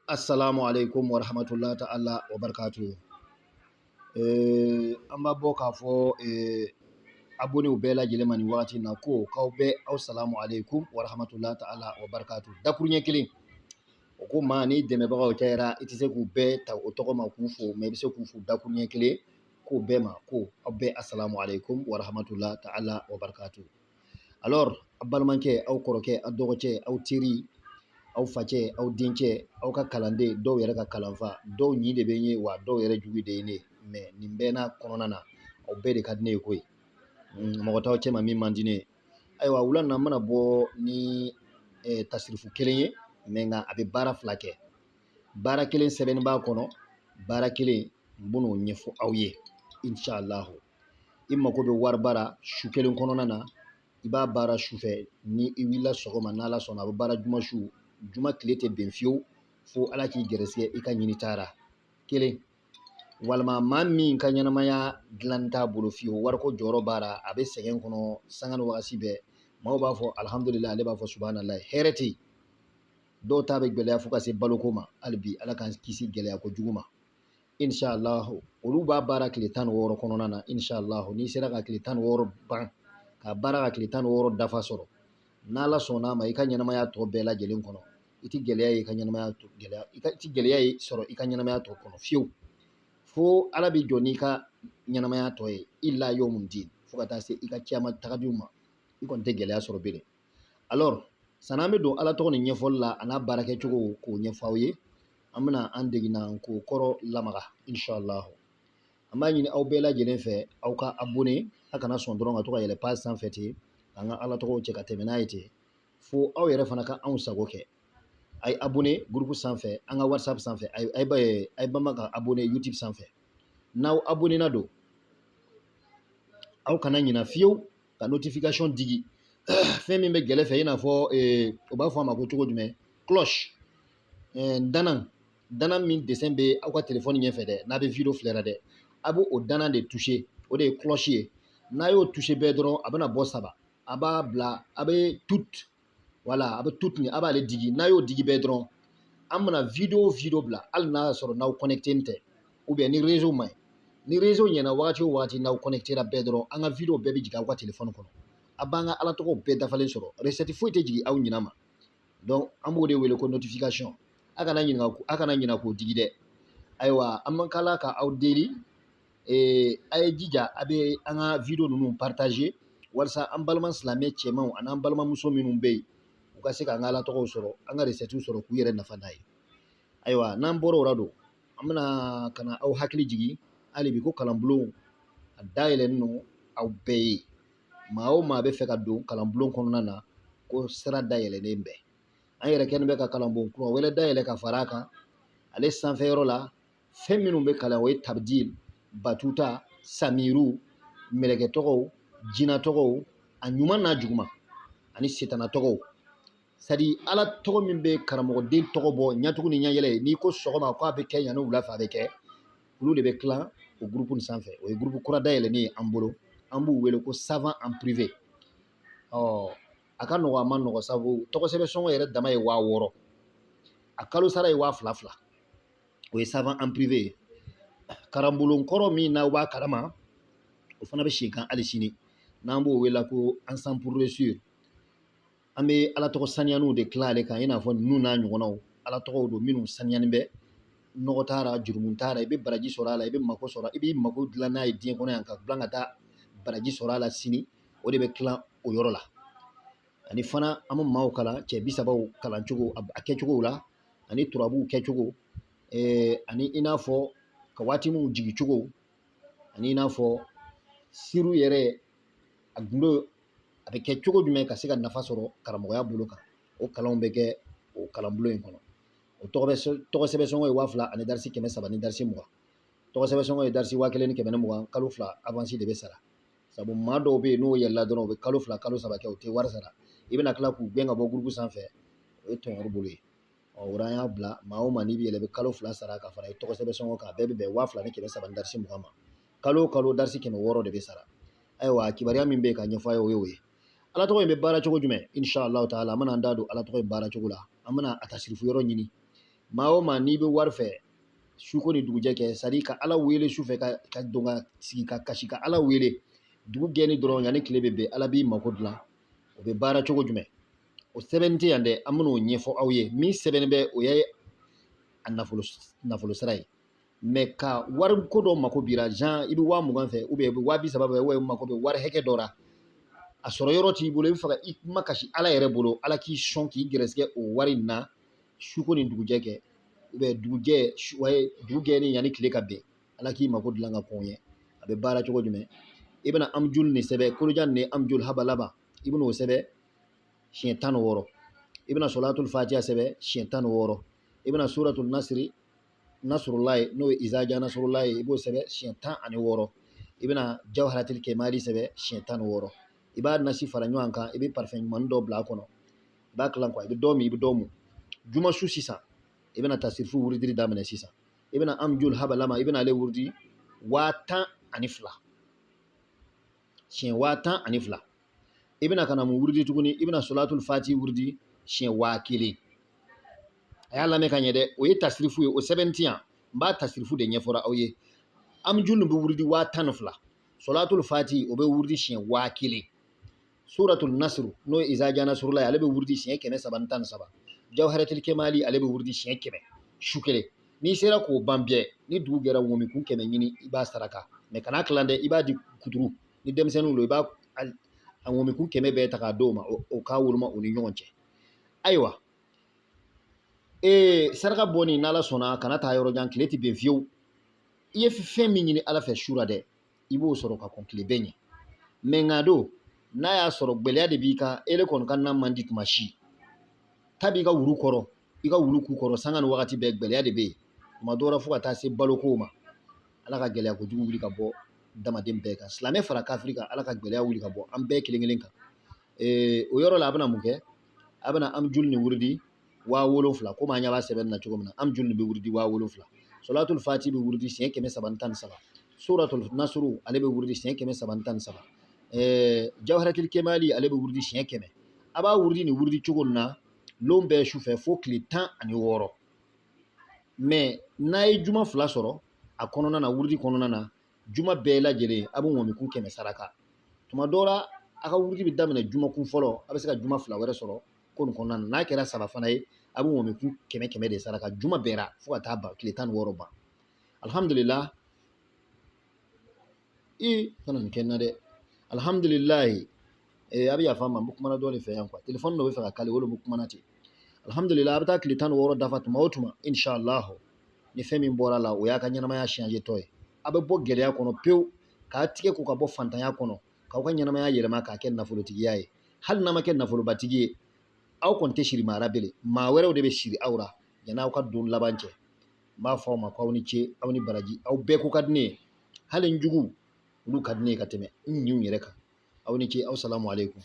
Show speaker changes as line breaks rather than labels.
Assalamu alaikum wa rahmatullahi ta'ala wa barakatuhu. An b'a bɔ k'a fɔ abonnéw bɛɛ lajɛlen ma nin wagati in na ko k'aw bɛɛ aw salamu alaikum wa rahmatullahi ta'ala wa barakatuhu. Dakuruɲɛ kelen o ko maa ni dɛmɛbagaw cayara i tɛ se k'u bɛɛ ta o tɔgɔ ma k'u fo, mais i bɛ se k'u fo dakuruɲɛ kelen k'o bɛɛ ma ko aw bɛɛ assalamu alaikum wa rahmatullahi ta'ala wa barakatuhu. Alors aw balimakɛ, aw kɔrɔkɛ, aw dɔgɔcɛ, aw teri, aw facɛ, aw dencɛ, aw ka kalanden, dɔw yɛrɛ ka kalanfa, dɔw ɲi de bɛ n ye wa dɔw yɛrɛ jugu de ye ne ye, mais nin bɛɛ n'a kɔnɔna na aw bɛɛ de ka di ne ye koyi. Mɔgɔ t'aw cɛma min man di ne ye. Ayiwa, wula na n bɛna bɔ ni tasirifu kelen ye, mais nka a bɛ baara fila kɛ. Baara kelen sɛbɛnni b'a kɔnɔ, baara kelen n bɛn'o ɲɛfɔ aw ye inshallah. I mako bɛ wari baara su kelen kɔnɔna na, i b'a baara sufɛ, ni i wulila sɔgɔma n'Ala sɔnna a bɛ baara juma su, juma tile tɛ bɛn fiyewu fo Ala k'i gɛrɛsɛgɛ i ka ɲini taara kelen. Walima maa min ka ɲɛnamaya dilan t'a bolo fiyewu, wariko jɔyɔrɔ b'a la, a bɛ sɛgɛn kɔnɔ sanga ni wagati bɛɛ, maaw b'a fɔ alihamudulila, ale b'a fɔ subahanallahi, hɛrɛ tɛ yen. Dɔw ta bɛ gɛlɛya fo ka se baloko ma, hali bi Ala k'an kisi gɛlɛya ko jugu ma inshallah. Olu b'a baara tile 16 kɔnɔna na inshallah. N'i sera ka tile 16 ban ka baara ka tile 16 dafa sɔrɔ, n'Ala sɔnna a ma, i ka ɲɛnamaya tɔ bɛɛ lajɛlen kɔnɔ i ti gɛlɛya ye, i ka ɲɛnamaya tɔ gɛlɛya, i ka ti gɛlɛya ye sɔrɔ i ka ɲɛnamaya tɔ kɔnɔ fiyewu, fo Ala bɛ jɔ n'i ka ɲɛnamaya tɔ ye illa yawmun din, fo ka taa se i ka kiyama tagadenw ma, i kɔni tɛ gɛlɛya sɔrɔ bilen. Alors san'an bɛ don Ala tɔgɔ nin ɲɛfɔli la a n'a baarakɛcogo k'o ɲɛfɔ aw ye, an bɛna an degina k'o kɔrɔ lamaga inshallah. An b'a ɲini aw bɛɛ lajɛlen fɛ aw ka abonné, a kana sɔn dɔrɔn ka to ka yɛlɛ page sanfɛ ten k'an ka Ala tɔgɔw cɛ ka tɛmɛ n'a ye ten, fo aw yɛrɛ fana ka anw sago kɛ. A ye abonné groupe sanfɛ, an ka WhatsApp sanfɛ, a ye banba ka abonné YouTube sanfɛ. N'aw abonné na don, aw kana ɲina fiyewu ka notification digi, fɛn min bɛ gɛlɛ fɛ, i n'a fɔ u b'a fɔ a ma ko cogo jumɛn, cloche, danan danan min dessin bɛ aw ka téléphone ɲɛfɛ dɛ, n'a bɛ vidéo filɛra dɛ, a b'o o danan de toucher, o de ye cloche ye. N'a y'o toucher bɛɛ dɔrɔn, a bɛna bɔ saba, a b'a bila, a bɛ tout, voilà, a bɛ tout nin, a b'ale digi. N'a y'o digi bɛɛ dɔrɔn, an bɛna vidéo bila, hali n'a y'a sɔrɔ n'aw connecté tɛ ou bien ni réseau man ɲi. Ni réseau ɲɛna wagati o wagati, n'aw connecté ra bɛɛ dɔrɔn, an ka vidéo bɛɛ bɛ jigin aw ka téléphone kɔnɔ, a b'an ka Ala tɔgɔw bɛɛ dafalen sɔrɔ, recette foyi tɛ jigin aw ɲina ma. Donc an b'o de wele ko notification. A kana ɲininka, a kana ɲina k'o digi dɛ. Ayiwa, an man kala ka aw deli, a ye jija a bɛ an ka vidéo ninnu partager walasa an balima silamɛ cɛmanw ani an balimamuso minnu bɛ yen, u ka se k'an ka Ala tɔgɔw sɔrɔ, an ka recette sɔrɔ k'u yɛrɛ nafa n'a ye. Ayiwa, n'an bɔra o la don, an bɛna ka na aw hakili jigin hali bi ko kalanbulon a dayɛlɛnnen don aw bɛɛ ye. Maa o maa bɛ fɛ ka don kalanbulon kɔnɔna na, ko sira dayɛlɛnnen bɛɛ. An yɛrɛ kɛlen bɛ ka kalanbon kura wɛrɛ dayɛlɛ ka fara a kan. Ale sanfɛ yɔrɔ la, fɛn minnu bɛ kalan, o ye tabidil, batuta, samiru, mɛlɛkɛ tɔgɔw, jinɛ tɔgɔw, a ɲuman n'a juguman, ani setana tɔgɔw, c'est à dire Ala tɔgɔ min bɛ karamɔgɔden tɔgɔ bɔ ɲɛtugu ni ɲɛyɛlɛ, n'i ko sɔgɔma k'a bɛ kɛ, yanni wula fɛ a bɛ kɛ, olu de bɛ tilan o groupe nin sanfɛ. O ye groupe kura dayɛlɛnnen ye an bolo, an b'u wele ko savant en privé. Ɔ a ka nɔgɔ, a ma nɔgɔ, sabu tɔgɔ sɛbɛn sɔngɔ yɛrɛ dama ye 6000, a kalo sara ye 2000. O ye savant en privé ye. Karanbulon kɔrɔ min n'aw b'a kalama, o fana bɛ sen kan hali sini, n'an b'o wele ko ensemble pour réussir. An bɛ Ala tɔgɔ saniyaniw de tila ale kan, i n'a fɔ ninnu n'a ɲɔgɔnnaw. Ala tɔgɔw don minnu saniyani bɛ, nɔgɔ t'a la, jurumu t'a la, i bɛ baraji sɔrɔ a la, i bɛ mako sɔrɔ, i b'i mako dilan n'a ye diɲɛ kɔnɔ yan, ka dilan ka taa baraji sɔrɔ a la sini. O de bɛ tila o yɔrɔ la. Ani fana an bɛ maaw kalan cɛ 30 kalancogo a kɛcogo la, ani turabuw kɛcogo, ani i n'a fɔ ka waati minnu jigin cogo, ani i n'a fɔ siru yɛrɛ a gundo a bɛ kɛ cogo jumɛn ka se ka nafa sɔrɔ karamɔgɔya bolo kan. O kalanw bɛ kɛ o kalanbulon in kɔnɔ. O tɔgɔ sɛbɛn sɔngɔ ye 2000 ani darisi 300 ni darisi 20. Tɔgɔ sɛbɛn sɔngɔ ye darisi 1520. Kalo 2 avance de bɛ sara, sabu maa dɔw bɛ yen, n'o yɛlɛla dɔrɔn, u bɛ kalo 2, kalo 3 kɛ, u tɛ wari sara, i bɛna tila k'u gɛn ka bɔ groupe sanfɛ, o ye tɔɲɔri bolo ye. Ɔ o la an y'a bila, maa o maa n'i bɛ yɛlɛ, i bɛ kalo 2 sara ka fara i tɔgɔ sɛbɛn sɔngɔ kan, a bɛɛ bɛ bɛn 2320 ni darisi 20 ma. Kalo o kalo darisi 600 de bɛ sara. Ayiwa, kibaruya min bɛ yen ka ɲɛfɔ a ye, o ye o ye. Ala tɔgɔ in bɛ baara cogo jumɛn? Inshallah taala, an bɛna an da don Ala tɔgɔ in baara cogo la. An bɛna a tasirifu yɔrɔ ɲini. Maa o maa n'i bɛ wari fɛ suko ni dugujɛ kɛ, c'est-à-dire ka Ala wele su fɛ, ka don ka sigi ka kasi ka Ala wele dugu gɛnni dɔrɔn, yanni tile bɛ bɛn, Ala b'i mako dilan. O bɛ baara cogo jumɛn? O sɛbɛnni tɛ yan dɛ, an bɛn'o ɲɛfɔ aw ye. Min sɛbɛnni bɛ, o ye a nafolo sira ye. Mais ka wari ko dɔ mako b'i la, genre i bɛ 20 000 fɛ, ou bien i bɛ 30 000 fɛ, ou bien i mako bɛ wari hakɛ dɔ la, a sɔrɔ yɔrɔ t'i bolo, i bɛ fɛ ka i makasi Ala yɛrɛ bolo, Ala k'i sɔn k'i gɛrɛsɛgɛ o wari in na, suko ni dugujɛ kɛ, ou bien dugujɛ, dugu gɛnni yanni tile ka bɛn, Ala k'i mako dilan ka kɔn ɲɛ. A bɛ baara cogo jumɛn? I bɛna amujulu nin sɛbɛn, kolojan nin amujulu habalaba, i bɛn'o sɛbɛn siɲɛ 16. I bɛna sɔlatul fatiha sɛbɛn siɲɛ 16. I bɛna suratul nasiri, nasurulayi, n'o ye izaja nasurulayi, i b'o sɛbɛn siɲɛ 16. I bɛna jawharatil kemali sɛbɛn siɲɛ 16. I b'a nasi fara ɲɔgɔn kan, i bɛ parfum ɲuman dɔ bila a kɔnɔ, i b'a kilan kuwa, i bɛ dɔ min, i bɛ dɔ mun. Juma su sisan, i bɛna tasirifu wurudili daminɛ sisan. I bɛna amjul habalama, i bɛna ale wurudi 12,000, siɲɛ 12,000. I bɛna ka na mun wurudi tuguni? I bɛna solatul fati wurudi siɲɛ 1000. A y'a lamɛn ka ɲɛ dɛ, o ye tasirifu ye, o sɛbɛn ti yan, n b'a tasirifu de ɲɛfɔra aw ye. Amjul bɛ wurudi 12,000, solatul fati o bɛ wurudi siɲɛ 1000, suratul nasru, n'o ye izaja nasurula ye, ale bɛ wurudi siɲɛ 313, jawharatul kemali, ale bɛ wurudi siɲɛ 100 su kelen. N'i sera k'o ban bɛɛ, ni dugu gɛra, ŋɔmikun 100 ɲini, i b'a saraka. Mais kana kilan dɛ, i b'a di kuturu ni denmisɛnninw don, i b'a a ŋɔmikun 100 bɛɛ ta k'a d'o ma, o k'a woloma u ni ɲɔgɔn cɛ. Ayiwa, ee saraka bɔni, n'Ala sɔnna, kana taa yɔrɔ jan, tile tɛ bɛn fiyewu. I ye fɛn min ɲini Ala fɛ su ra dɛ, i b'o sɔrɔ ka kɔn tile bɛɛ ɲɛ. Mais nka don n'a y'a sɔrɔ gɛlɛya de b'i kan, ele kɔni ka na man di tuma si, ta b'i ka wuru kɔrɔ, i ka wulu k'u kɔrɔ sanga ni wagati bɛɛ, gɛlɛya de bɛ yen tuma dɔw la, fo ka taa se balokow ma. Ala ka gɛlɛya kojugu wuli ka bɔ damaden bɛɛ kan, silamɛ fara kafiri kan. Ala ka gɛlɛya wuli ka bɔ an bɛɛ kelen kelen kan. O yɔrɔ la, a bɛna mun kɛ? A bɛna amjul ni wurudi 7000, komi an ɲɛ b'a sɛbɛnni na cogo min na. Amjul bɛ wurudi 7000, solatul fati bɛ wurudi siɲɛ 313, suratul nasuru, ale bɛ wurudi siɲɛ 313, jawharatul kemali, ale bɛ wurudi siɲɛ 100. A b'a wurudi nin wurudi cogo nin na lon bɛɛ su fɛ fo tile 16. Mais n'a ye juma 2 sɔrɔ a kɔnɔna na, wurudi kɔnɔna na, juma bɛɛ lajɛlen a bɛ ŋɔmikun 100 saraka. Tuma dɔ la, a ka wurudi bɛ daminɛ jumakun fɔlɔ, a bɛ se ka juma 2 wɛrɛ sɔrɔ ko nin kɔnɔna na. N'a kɛra 3 fana ye, a bɛ ŋɔmikun 100 100 de saraka juma bɛɛ ra fo ka taa ban, tile 16 ban. Alhamdulillah, i kana nin kɛ n na dɛ. Alhamdulilayi, a bɛ yafa n ma, n bɛ kumana dɔ de fɛ yan kuwa, telefɔni dɔ bɛ fɛ ka kale, o de bɛ kumana ten. Alhamdulillah, a bɛ taa tile 16 dafa tuma o tuma, inshallah, ni fɛn min bɔra la, o y'a ka ɲɛnamaya changer tɔ ye. A bɛ bɔ gɛlɛya kɔnɔ pewu, k'a tigɛ ko ka bɔ fantanya kɔnɔ, k'aw ka ɲɛnamaya yɛlɛma k'a kɛ nafolotigiya ye. Hali n'a ma kɛ nafolobatigi ye, aw kɔni tɛ siri maa ra bele, maa wɛrɛw de bɛ siri aw ra yan'aw ka don laban cɛ. N b'a fɔ aw ma ko aw ni ce, aw ni baraji, aw bɛɛ ko ka di ne ye. Hali n jugu, olu ka di ne ye ka tɛmɛ n ɲinw yɛrɛ kan. Aw ni ce, aw salamu aleykum.